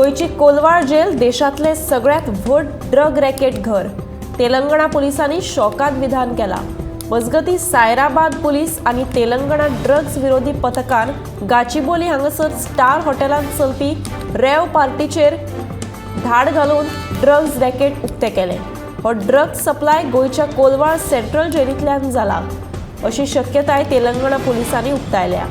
गोंयची कोलवाळ जेल देशांतलें सगळ्यांत व्हड ड्रग रॅकेट घर. तेलंगणा पुलिसांनी शोकाद विधान केलां. मजगतीं सायराबाद पुलीस आनी तेलंगणा ड्रग्ज विरोधी पथकान गाचीबोली हांगासर स्टार हॉटेलांत चलपी रेव पार्टीचेर धाड घालून ड्रग्ज रॅकेट उक्तें केलें. हो ड्रग्ज सप्लाय गोंयच्या कोलवाळ सेंट्रल जेलींतल्यान जाला अशी शक्यताय तेलंगणा पुलिसांनी उक्तायल्या.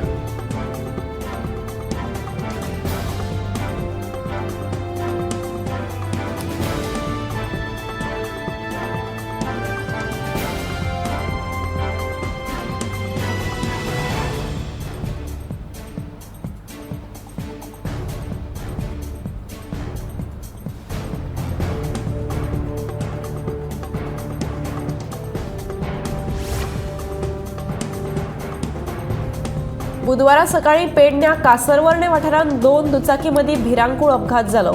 बुधवारा सकाळी पेडण्या कासरवर्णे वाठारांत दोन दुचाकी मदीं भिरांकूळ अपघात जालो.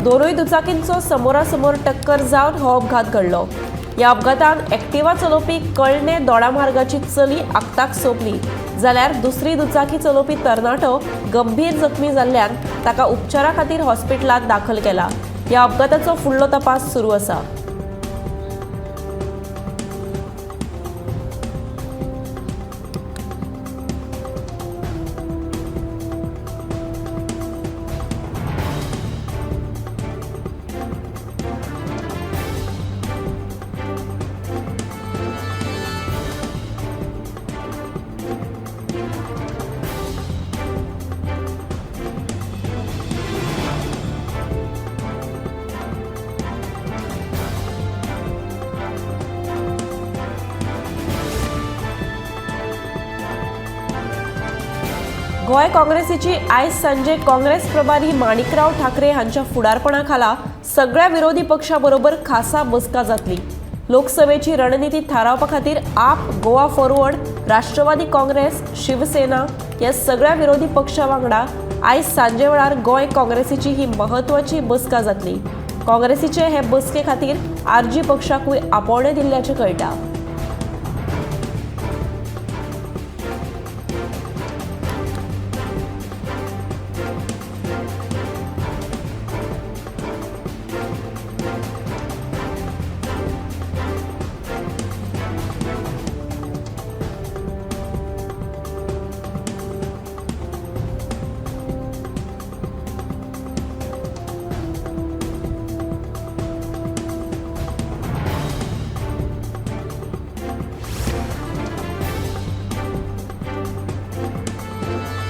दोनूय दुचाकींचो समोरासमोर टक्कर जावन हो अपघात घडलो. ह्या अपघातांत एक्टिवा चलोवपी कळणे दोडामार्गाची चली आक्ताक सोंपली, जाल्यार दुसरी दुचाकी चलोवपी तरणाटो गंभीर जखमी जाल्ल्यान ताका उपचारा खातीर हॉस्पिटलांत दाखल केला. ह्या अपघाताचो फुडलो तपास सुरू आसा. गोंय काँग्रेसीची आयज सांजे काँग्रेस प्रभारी माणिकराव ठाकरे हांच्या फुडारपणा खाला सगळ्या विरोधी पक्षा बरोबर खासा बसका जातली. लोकसभेची रणनिती थारावपा खातीर आप, गोवा फॉरवर्ड, राष्ट्रवादी काँग्रेस, शिवसेना ह्या सगळ्या विरोधी पक्षा वांगडा आयज सांजे वेळार गोंय काँग्रेसीची ही म्हत्वाची बसका जातली. काँग्रेसीचे हे बसके खातीर आरजी पक्षाकूय आपोवणें दिल्ल्याचें कळटा.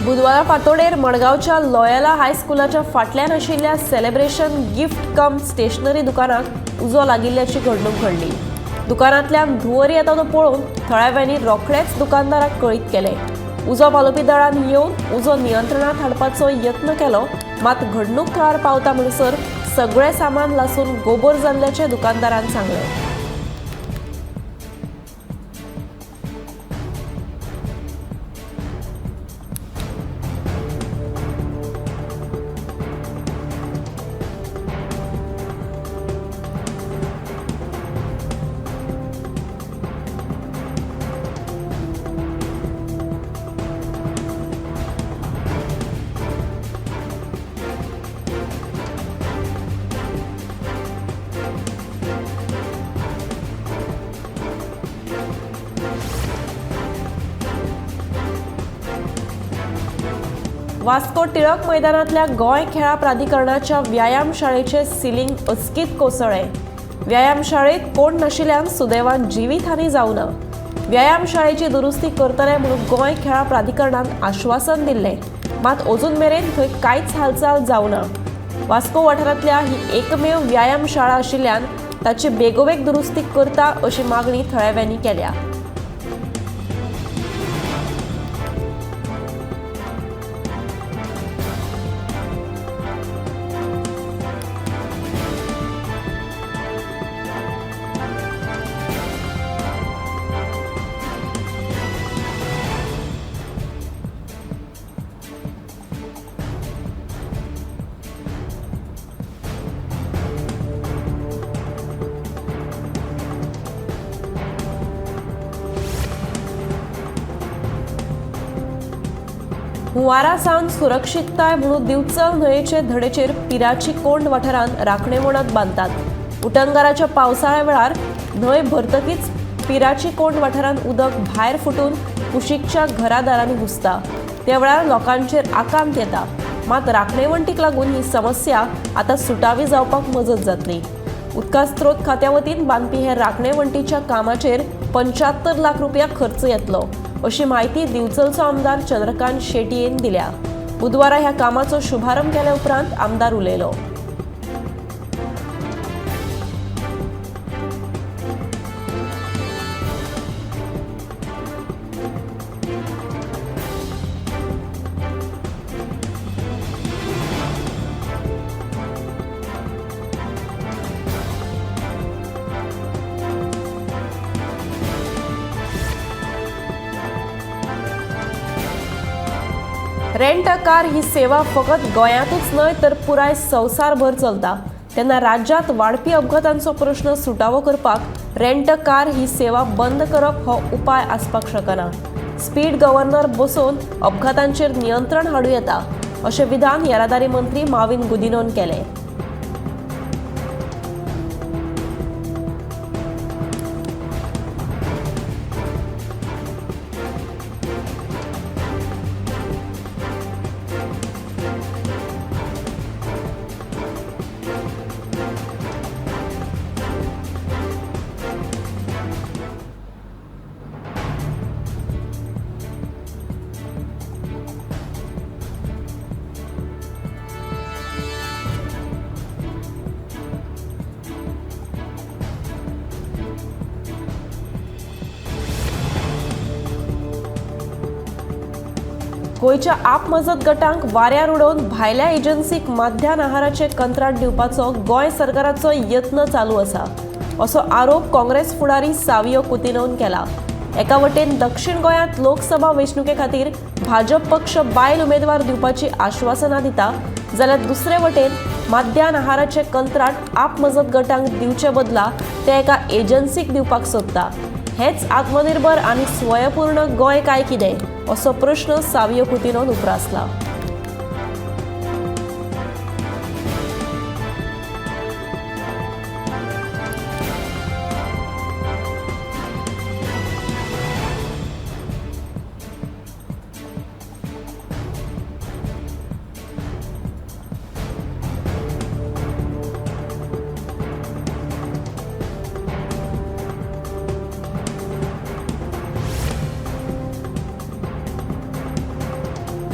बुधवारा फांतोडेर मडगांवच्या लॉयला हायस्कुलाच्या फाटल्यान आशिल्ल्या सेलेब्रेशन गिफ्ट कम स्टेशनरी दुकानाक उजो लागिल्ल्याची घडणूक घडली. दुकानांतल्यान धुंवर येता तो पळोवन थळाव्यांनी रोखडेच दुकानदाराक कळीत केलें. उजो पालोवपी दळान येवन उजो नियंत्रणांत हाडपाचो यत्न केलो, मात घडणूक थळार पावता म्हणसर सगळें सामान लासून गोबर जाल्ल्याचें दुकानदारान सांगलें. वास्को टिळक मैदानांतल्या गोंय खेळा प्राधिकरणाच्या व्यायामशाळेचे सिलिंग अचकीत कोसळ्ळें. व्यायामशाळेत कोण नाशिल्ल्यान सुदैवान जिवीतहानी जावना. व्यायामशाळेची दुरुस्ती करतले म्हणून गोंय खेळा प्राधिकरणान आश्वासन दिल्लें, मात अजून मेरेन थंय कांयच हालचाल जावना. वास्को वाठारांतल्या ही एकमेव व्यायामशाळा आशिल्ल्यान ताची बेगोबेग दुरुस्ती करता अशी मागणी थळाव्यांनी केल्या. हुंवारा सावन सुरक्षितताय म्हणून दिवचल न्हंयेचे धडेचेर पिराची कोंड वाठारांत राखणे वणत बांदतात. उटंगाराच्या पावसाळ्या वेळार न्हंय भरतकीच पिराची कोंड वाठारांत उदक भायर फुटून कुशीकच्या घरादारांनी घुसता. त्या वेळार लोकांचेर आकांत येता. मात राखणे वण्टीक लागून ही समस्या आतां सुटावी जावपाक मजत जातली. उदका स्त्रोत खात्या वतीन बांदपी हे राखणे वण्टीच्या कामाचेर 75 लाख रुपया खर्च येतलो अशी म्हायती दिवचलचो आमदार चंद्रकांत शेटयेन दिल्या. बुधवारा ह्या कामाचो शुभारंभ केल्या उपरांत आमदार उलयलो. रेंट अ कार ही सेवा फकत गोंयांतूच न्हय तर पुराय संवसारभर चलता. तेन्ना राज्यांत वाडपी अपघातांचो प्रश्न सुटावो करपाक रेंट अ कार ही सेवा बंद करप हो उपाय आसपाक शकना. स्पीड गव्हर्नर बसोवन अपघातांचेर नियंत्रण हाडूं येता अशें विधान येरादारी मंत्री माविन गुदिनोन केलें. गोंयच्या आप मजत गटांक वाऱ्यार उडोवन भायल्या एजन्सीक मध्यान आहाराचें कंत्राट दिवपाचो गोंय सरकाराचो यत्न चालू आसा असो आरोप काँग्रेस फुडारी सावियो कुतिनोन केला. एका वटेन दक्षिण गोंयांत लोकसभा वेंचणुके खातीर भाजप पक्ष बायल उमेदवार दिवपाची आश्वासनां दिता जाल्यार दुसरे वटेन मध्यान आहाराचें कंत्राट आप मजत गटांक दिवचे बदला ते एका एजन्सीक दिवपाक सोदता. हेच आत्मनिर्भर आनी स्वयंपूर्ण गोंय काय कितें असो प्रश्न सावियो कुतिनोन उप्रासला.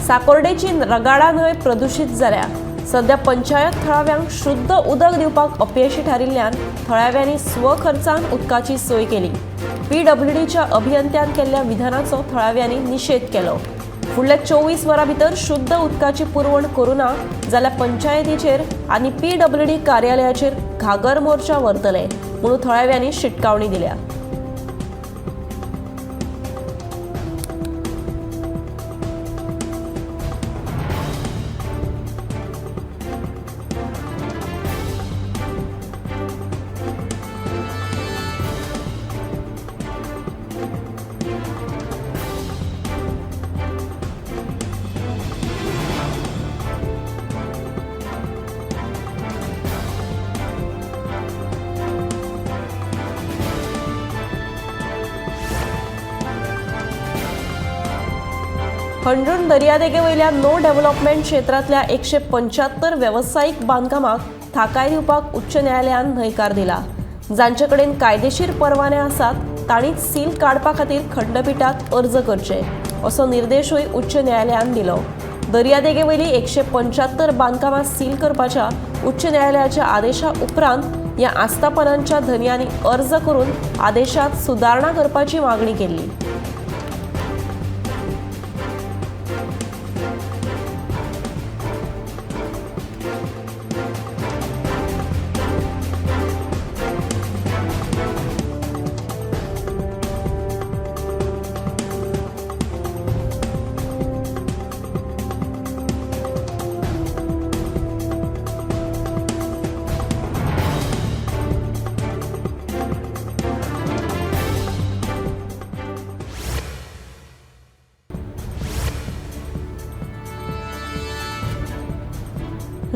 साकोर्डेची रगाडा न्हंय प्रदुशीत जाल्या. सध्या पंचायत थळाव्यांक शुद्ध उदक दिवपाक अपयशी थारिल्ल्यान थळाव्यांनी स्वखर्चान उदकाची सोय केली. पीडब्ल्यूडीच्या अभियंत्यान केल्ल्या विधानाचो थळाव्यांनी निशेध केलो. फुडल्या 24 वरां भितर शुद्ध उदकाची पुरवण करूना जाल्यार पंचायतीचेर आनी पीडब्ल्यूडी कार्यालयाचेर घागर मोर्चा व्हरतले म्हणून थळाव्यांनी शिटकावणी दिल्या. हणजूण दर्यादेगेवयल्या नो डेव्हलपमेंट क्षेत्रांतल्या 175 वेवसायीक बांदकामाक थाकाय दिवपाक उच्च न्यायालयान न्हयकार दिला. जांचे कडेन कायदेशीर परवाने आसात तांणीच सील काडपा खातीर खंडपिठात अर्ज करचे असो निर्देशूय उच्च न्यायालयान दिलो. दर्यादेगेवयली 175 बांदकामां सील करपाच्या उच्च न्यायालयाच्या आदेशा उपरांत ह्या आस्थापनांच्या धनयांनी अर्ज करून आदेशात सुदारणा करपाची मागणी केल्ली.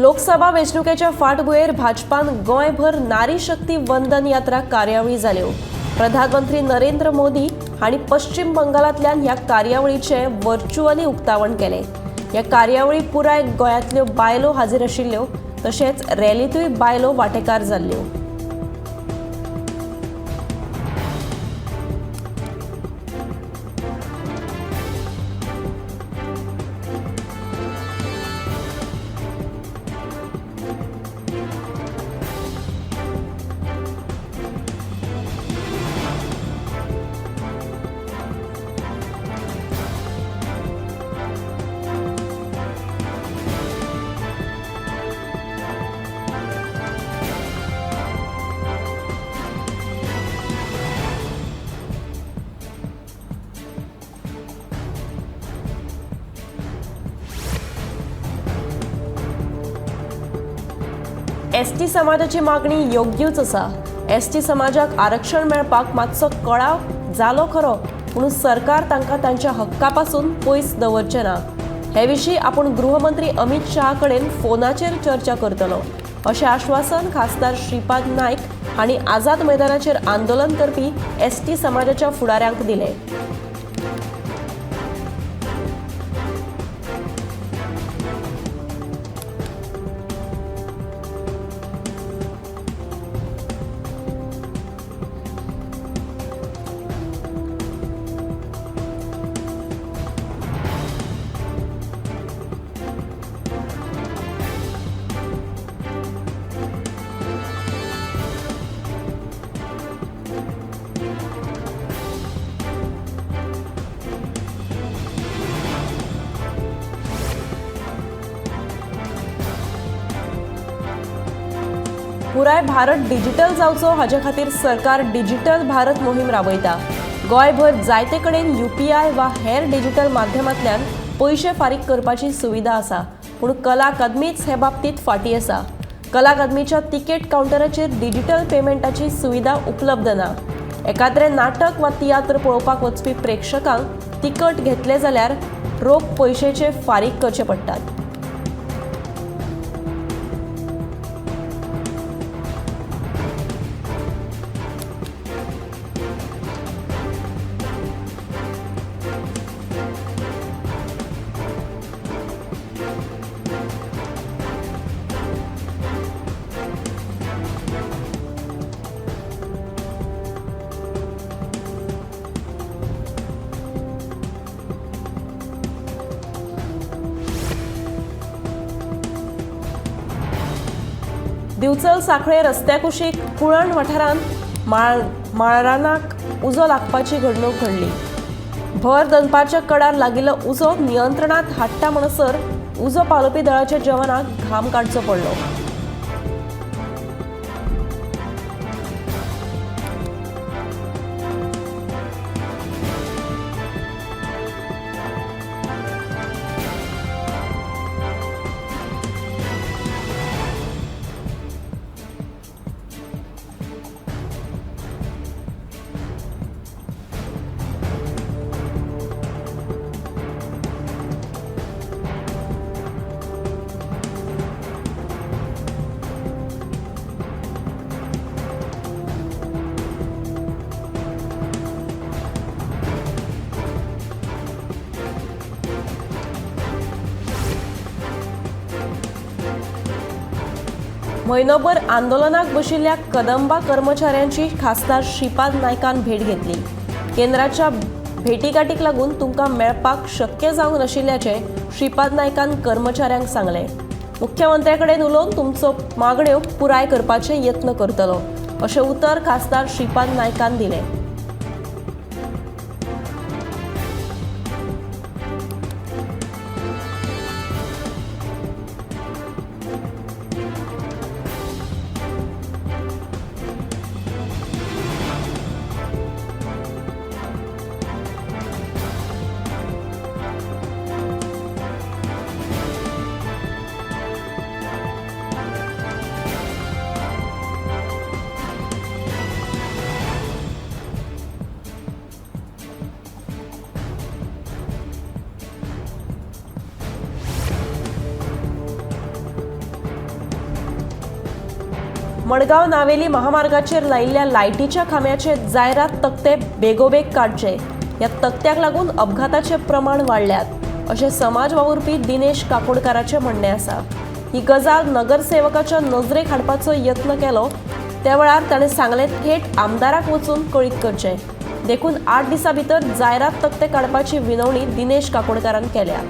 लोकसभा वेंचणुकेच्या फाटभुंयेर भाजपान गोंयभर नारी शक्ती वंदन यात्रा कार्यावळी जाल्यो. प्रधानमंत्री नरेंद्र मोदी हांणी पश्चिम बंगालांतल्यान ह्या कार्यावळीचें व्हर्च्युअली उक्तावण केलें. ह्या कार्यावळी पुराय गोंयांतल्यो बायलो हाजीर आशिल्ल्यो, तशेंच रॅलींतूय बायलो वांटेकार जाल्ल्यो. एसटी समाजाची मागणी योग्यूच आसा. एसटी समाजाक आरक्षण मेळपाक मातसो कळाव जालो खरो, पूण सरकार तांकां तांच्या हक्का पासून पयस दवरचें ना. हे विशीं आपूण गृहमंत्री अमित शहा कडेन फोनाचेर चर्चा करतलो अशें आश्वासन खासदार श्रीपाद नायक हांणी आझाद मैदानाचेर आंदोलन करपी एसटी समाजाच्या फुडाऱ्यांक दिलें. पुराय भारत डिजिटल जावचो हाजे खातीर सरकार डिजिटल भारत मोहीम राबयता. गोंयभर जायते कडेन यूपीआय वा हेर डिजिटल माध्यमांतल्यान पयशे फारीक करपाची सुविधा आसा, पूण कला अकादमीच हे बाबतींत फाटीं आसा. कला अकादमीच्या तिकेट कावंटराचेर डिजिटल पेमेंटाची सुविधा उपलब्ध ना. एकाद्रें नाटक वा तियात्र पळोवपाक वचपी प्रेक्षकांक तिकट घेतले जाल्यार रोख पयशेचे फारीक करचे पडटात. दिवचल सांखळे रस्त्या कुशीक कुळण वाठारांत माळरानाक उजो लागपाची घडणूक घडली. भर दनपारच्या कडार लागिल्लो उजो नियंत्रणात हाडटा म्हणसर उजो पालोवपी दळाच्या जवानाक घाम काडचो पडलो. म्हयनोभर आंदोलनाक बशिल्ल्या कदंबा कर्मचाऱ्यांची खासदार श्रीपाद नायकान भेट घेतली. केंद्राच्या भेटीगाठीक लागून तुमकां मेळपाक शक्य जावंक नाशिल्ल्याचें श्रीपाद नायकान कर्मचाऱ्यांक सांगलें. मुख्यमंत्र्या कडेन उलोवन तुमचो मागण्यो पुराय करपाचे यत्न करतलो अशें उतर खासदार श्रीपाद नायकान दिलें. मडगांव नावेली महामार्गाचेर लायिल्ल्या लायटीच्या खांब्याचे जायरात तकटे बेगोबेग काडचे. ह्या तकट्याक लागून अपघाताचे प्रमाण वाडल्यात अशें समाज वावुरपी दिनेश काकोडकाराचें म्हणणें आसा. ही गजाल नगरसेवकाच्या नजरेक हाडपाचो यत्न केलो त्या वेळार ताणें सांगलें थेट आमदाराक वचून कळीत करचें. देखून 8 दिसां भितर जायरात तकटे काडपाची विनवणी दिनेश काकोडकारान केल्या.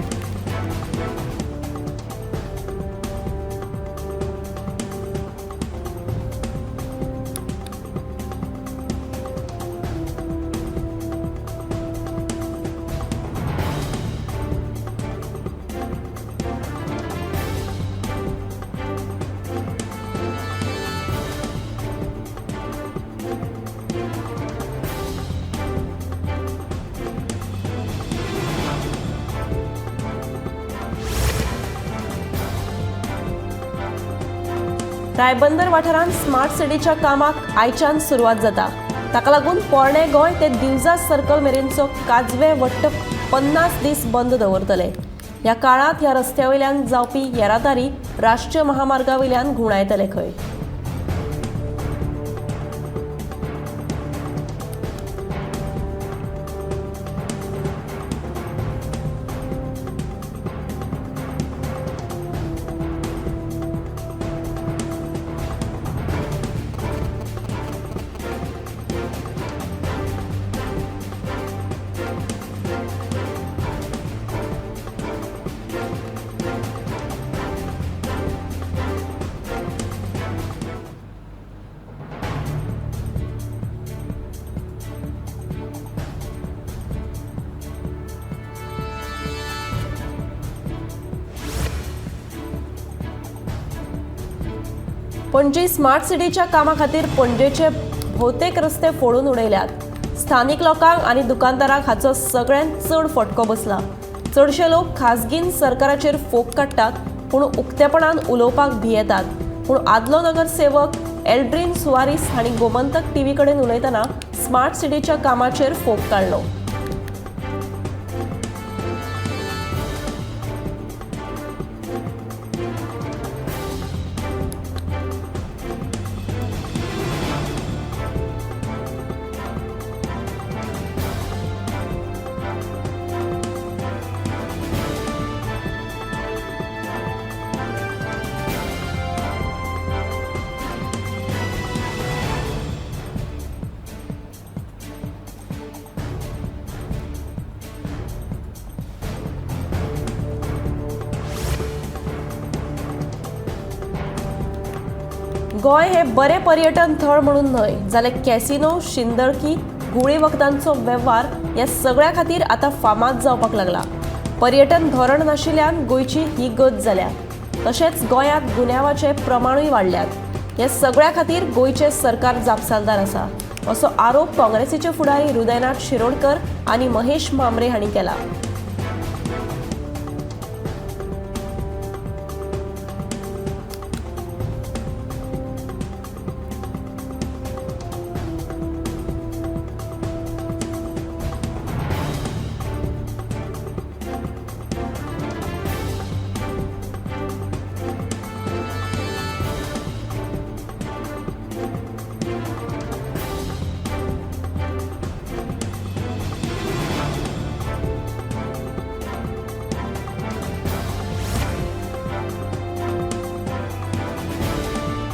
रायबंदर वाठारांत स्मार्ट सिटीच्या कामाक आयच्यान सुरवात जाता. ताका लागून पोरणे गोंय ते दिवजा सर्कल मेरेनचो काजवे वट्ट 50 दीस बंद दवरतले. ह्या काळांत ह्या रस्त्या वयल्यान जावपी येरादारी राष्ट्रीय महामार्गा वयल्यान घुंवडायतले खंय. पणजी स्मार्ट सिटीच्या कामा खातीर पणजेचे भोवतेक रस्ते फोडून उडयल्यात. स्थानीक लोकांक आनी दुकानदारांक हाचो सगळ्यांत चड फटको बसला. चडशे लोक खाजगीन सरकाराचेर फोग काडटात पूण उक्तेपणान उलोवपाक भियेतात. पूण आदलो नगरसेवक एल्ड्रीन सुवारीस हांणी गोमंतक टीव्ही कडेन उलयतना स्मार्ट सिटीच्या कामाचेर फोग काडलो. गोंय हे बरे पर्यटन थळ म्हणून न्हय जाल्यार कॅसिनो, शिंदळकी, गुळी वखदांचो वेव्हार ह्या सगळ्या खातीर आतां फामाद जावपाक लागला. पर्यटन धोरण नाशिल्ल्यान गोंयची ही गत जाल्या. तशेंच गोंयांत गुन्यांवाचे प्रमाणूय वाडल्यात. ह्या सगळ्या खातीर गोंयचें सरकार जापसालदार आसा असो आरोप काँग्रेसीचे फुडारी हृदयनाथ शिरोडकर आनी महेश म्हांबरे हांणी केला.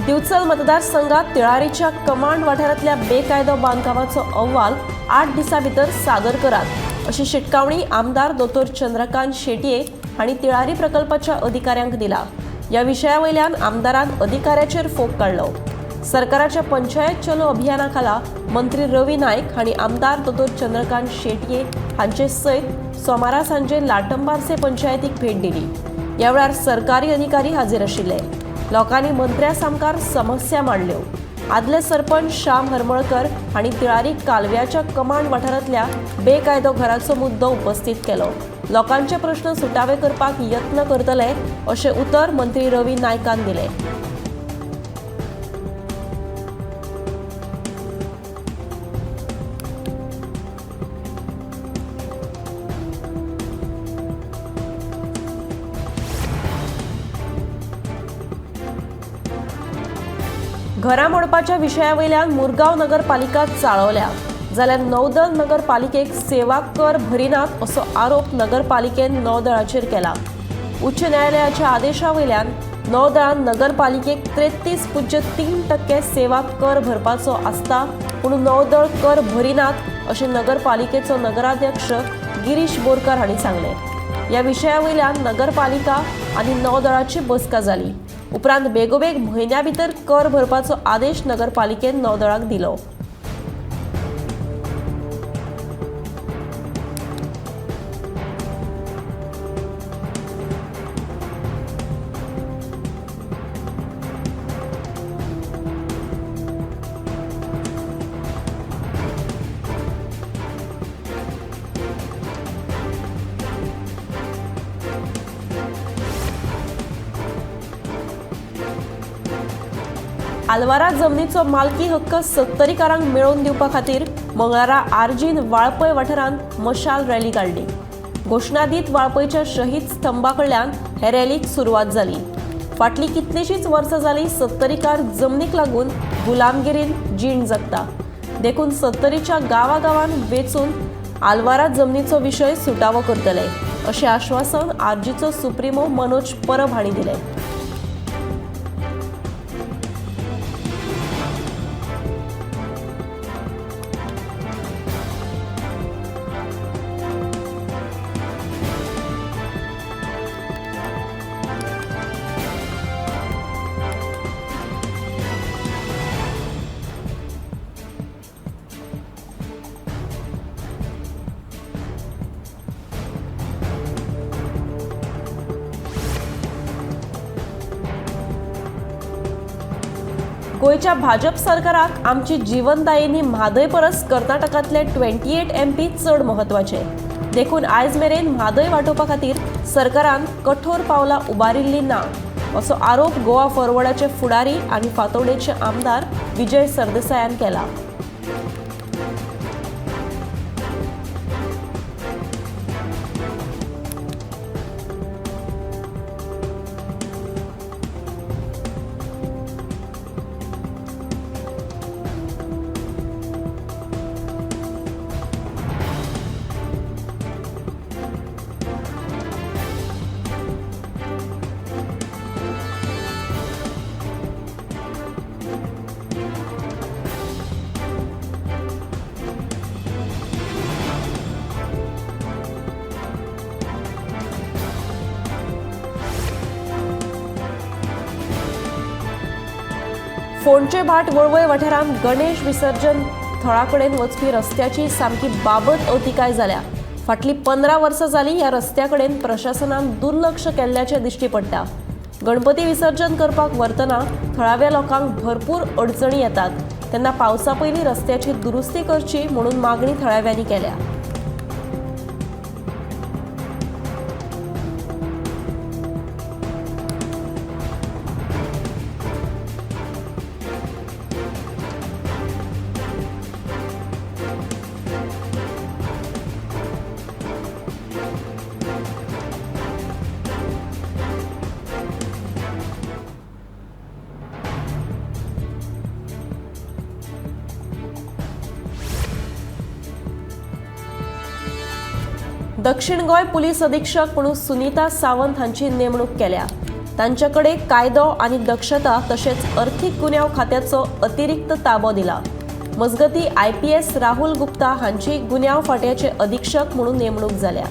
दिवचल मतदारसंघात तिळारीच्या कमांड वाठारांतल्या बेकायदो बांदकामाचो अहवाल 8 दिसां भितर सादर करात अशी शिटकावणी आमदार दोतोर चंद्रकांत शेटये हांणी तिळारी प्रकल्पाच्या अधिकाऱ्यांक दिला. ह्या विशया वयल्यान आमदारान अधिकाऱ्याचेर फोग काडलो. सरकाराच्या पंचायत चलो अभियाना खाला मंत्री रवी नायक हांणी आमदार दोतोर चंद्रकांत शेटये हांचे सयत सोमारा सांजे लाटंबारसे पंचायतीक भेट दिली. ह्या वेळार सरकारी अधिकारी हाजीर आशिल्ले. लोकांनी मंत्र्या सामकार समस्या मांडल्यो. आदले सरपंच श्याम हरमळकर हांणी तिळारी कालव्याच्या कमांड वाठारांतल्या बेकायदो घराचो मुद्दो उपस्थित केलो. लोकांचे प्रश्न सुटावे करपाक यत्न करतले अशें उतर मंत्री रवी नायकान दिलें. घरां मोडपाच्या विशया वयल्यान मुरगांव नगरपालिका चाळवल्या जाल्यार नौदल नगरपालिकेक सेवा कर भरिनात असो आरोप नगरपालिकेन नौदळाचेर केला. उच्च न्यायालयाच्या आदेशा वयल्यान नौदळान नगरपालिकेक 33.3% सेवा कर भरपाचो आसता, पूण नौदळ कर भरिनात अशें नगरपालिकेचो नगराध्यक्ष गिरीश बोरकर हांणी सांगलें. ह्या विशया वयल्यान नगरपालिका आनी नौदळाची बसका जाली. उपरांत बेगोबेग म्हयन्या भितर कर भरपाचो आदेश नगरपालिकेन नौदळाक दिलो. आलवारा जमनीचो मालकी हक्क सत्तरीकारांक मेळोवन दिवपा खातीर मंगळारा आरजीन वाळपय वाठारांत मशाल रॅली काडली. घोशणा दीत वाळपयच्या शहीद स्तंभा कडल्यान हे रॅलीक सुरवात जाली. फाटलीं कितलींशींच वर्सां जालीं सत्तरीकार जमनीक लागून गुलामगिरीन जीण जगता, देखून सत्तरीच्या गांवागांवान वेंचून आलवारा जमनीचो विशय सुटावो करतले अशें आश्वासन आरजीचो सुप्रिमो मनोज परब हांणी दिलें. गोंयच्या भाजप सरकाराक आमची जीवनदायिनी म्हादय परस कर्नाटकांतले 28 MP चड म्हत्वाचे, देखून आयज मेरेन म्हादय वाटोवपा खातीर सरकारान कठोर पावलां उबारिल्लीं ना असो आरोप गोवा फॉरवर्डाचे फुडारी आनी फातोडेचे आमदार विजय सरदेसायान केला. फोंडचे भाट वळवय वाठारांत गणेश विसर्जन थळा कडेन वचपी रस्त्याची सामकी बाबत अवतिकाय जाल्या. फाटलीं 15 वर्सां जालीं ह्या रस्त्या कडेन प्रशासनान दुर्लक्ष केल्ल्याचें दिश्टी पडटा. गणपती विसर्जन करपाक व्हरतना थळाव्या लोकांक भरपूर अडचणी येतात, तेन्ना पावसा पयलीं रस्त्याची दुरुस्ती करची म्हणून मागणी थळाव्यांनी केल्या. दक्षिण गोंय पुलीस अधीक्षक म्हणून सुनीता सावंत हांची नेमणूक केल्या. तांचे कडेन कायदो आनी दक्षता तशेंच अर्थीक गुन्यांव खात्याचो अतिरिक्त ताबो दिला. मजगतीं IPS Rahul Gupta हांची गुन्यांव फांट्याचे अधीक्षक म्हणून नेमणूक जाल्या.